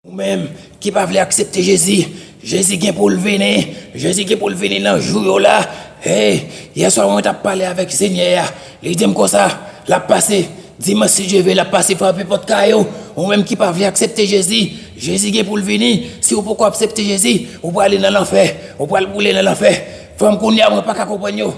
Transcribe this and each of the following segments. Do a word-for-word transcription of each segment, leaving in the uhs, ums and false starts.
Ou menm ki pa vle aksepte Jezi, Jezi gen pou l vini. Jezi gen pou l vini nan jou yo la. Hey, yèswa mwen t ap pale avèk Senyè a. Li di m konsa, l ap pase. Dimanch, si Dye vle, l ap pase frape pòt kay ou. Ou menm ki pa vle aksepte Jezi, Jezi gen pou l vini. Si ou poko aksepte Jezi, ou prale nan lanfè. Ou pral boule nan lanfè. Fanm kounye a, mwen pa ka konprann yo.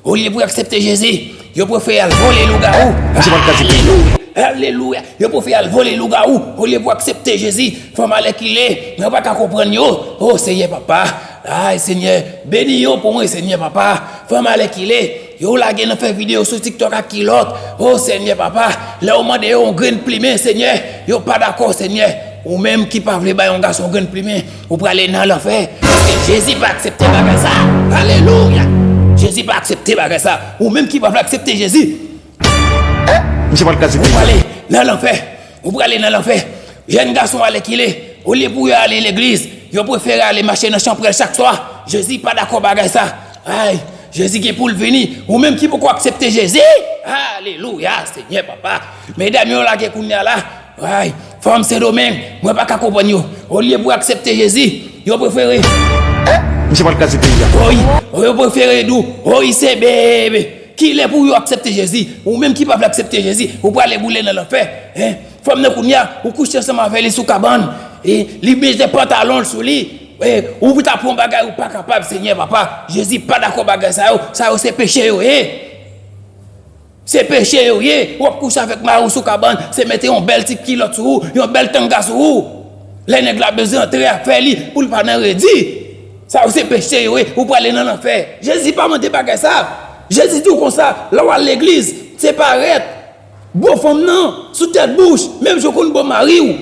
Olye pou y aksepte Jezi, yo prefere al vole lougawou. Alelouya! Alelouya! Yo prefere al vole lougawou. Olye pou aksepte Jezi, fanm alèkile, mwen pa ka konprann yo. O Senyè Papa, ay Senyè, beni yo pou mwen, Senyè Papa. Fanm alèkile, yo lage nan fè videyo sou TikTok ak kilòt. O Senyè Papa, lè ou mande yo yon grenn plimen, Senyè, yo pa dakò, Senyè. Ou menm ki pa vle bay yon gason yon grenn plimen, ou prale nan lanfè. Paske Jezi pa aksepte bagay sa. Alelouya! Jezi pa aksepte bagay sa. Ou menm ki pa vle aksepte Jezi, misye pral kraze peyi a. Ou prale nan lanfè. Ou prale nan lanfè. Jèn gason alèkile, olye pou yo ale legliz, yo prefere ale mache nan chanpwèl chak swa. Jezi pa dakò bagay sa. Ay, Jezi gen pou l vini. Ou menm ki poko aksepte Jezi, alelouya, Senyè Papa. Medam yo lage kounye a la. Ay, fanm Sendomeng, mwen pa ka konprann yo. Olye pou aksepte Jezi, yo prefere, misye pral kraze peyi a. Oy, yo prefere di w, oy, se bebe. Kilè pou yo aksepte Jezi? Ou menm ki pa vle aksepte Jezi, ou prale boule nan lanfè. Hein? Fanm nan kounye a, ou kouche ansanm avè li sou kabann. E li mete pantalon l sou li. E ou ta pran bagay ou pa kapab, Senyè Papa. Jezi pa dakò bagay sa yo. Sa yo se peche yo ye. Se peche yo ye. W ap kouche avèk mari w sou kabann, se mete yon bèl ti kilòt sou ou, yon bèl tanga sou ou. Lè nèg la bezwen antre afè li, pou l pa nan redi. Sa yo se peche yo ye. Ou prale nan lanfè. Jezi pa mande bagay sa. Jezi di w konsa, lè w al legliz, se parèt. Bo fanm nan, sou tèt bouch, menm jan w konn bo mari w.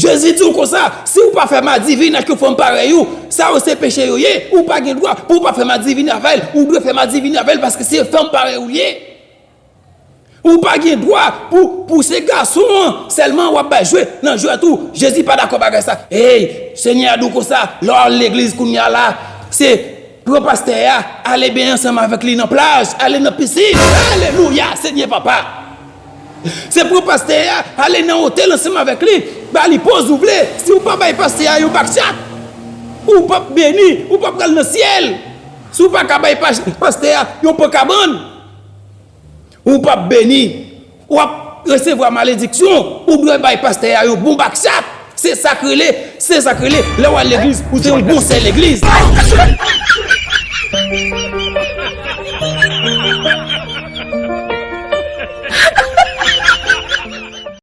Jezi di w konsa, si w pa fè madivin ak yon fanm parèy ou, sa yo se peche yo ye, ou pa gen dwa pou w pa fè madivin avè l, ou dwe fè madivin avè l paske se fanm parèy ou l ye. Ou pa gen dwa pou, pou se gason an sèlman w ap bay jwe nan jwèt ou. Jezi pa dakò bagay sa. Ey, Senyè a di w konsa, lè w al legliz kounye a la, se pran pastè a, ale benyen ansanm avèk li nan plaj, ale nan pisin. Alelouya, Senyè Papa. Se pran pastè a, ale nan otèl ansanm avèk li, ba li poz ou vle. Si w pa bay pastè a yon bak chat, ou p ap beni, ou p ap pral nan syèl. Si w pa ka bay pas-, pastè a yon pan kabann, ou p ap beni. W ap resevwa malediksyon. Ou dwe bay pastè a yon bon bak chat. Se sa k rele, se sa k rele, lè w al legliz, ou se yon bon sè legliz.